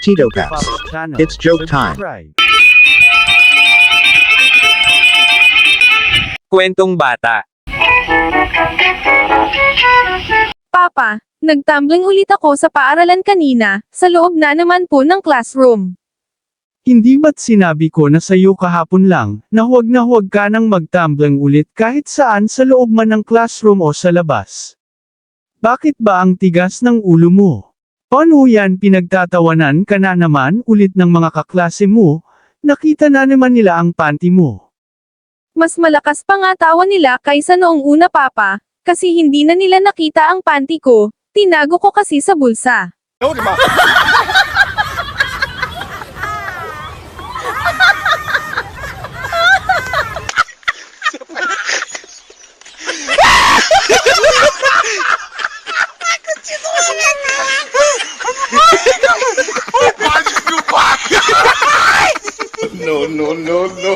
Tito Paps. It's joke time. Kwentong bata. Papa, nagtumbling ulit ako sa paaralan kanina, sa loob na naman po ng classroom. Hindi ba't sinabi ko na sa'yo kahapon lang, na huwag ka nang magtumbling ulit kahit saan sa loob man ng classroom o sa labas? Bakit ba ang tigas ng ulo mo? Paano yan pinagtatawanan ka na naman ulit ng mga kaklase mo? Nakita na naman nila ang panty mo. Mas malakas pa nga tawa nila kaysa noong una papa, kasi hindi na nila nakita ang panty ko, tinago ko kasi sa bulsa. No, no, no, no.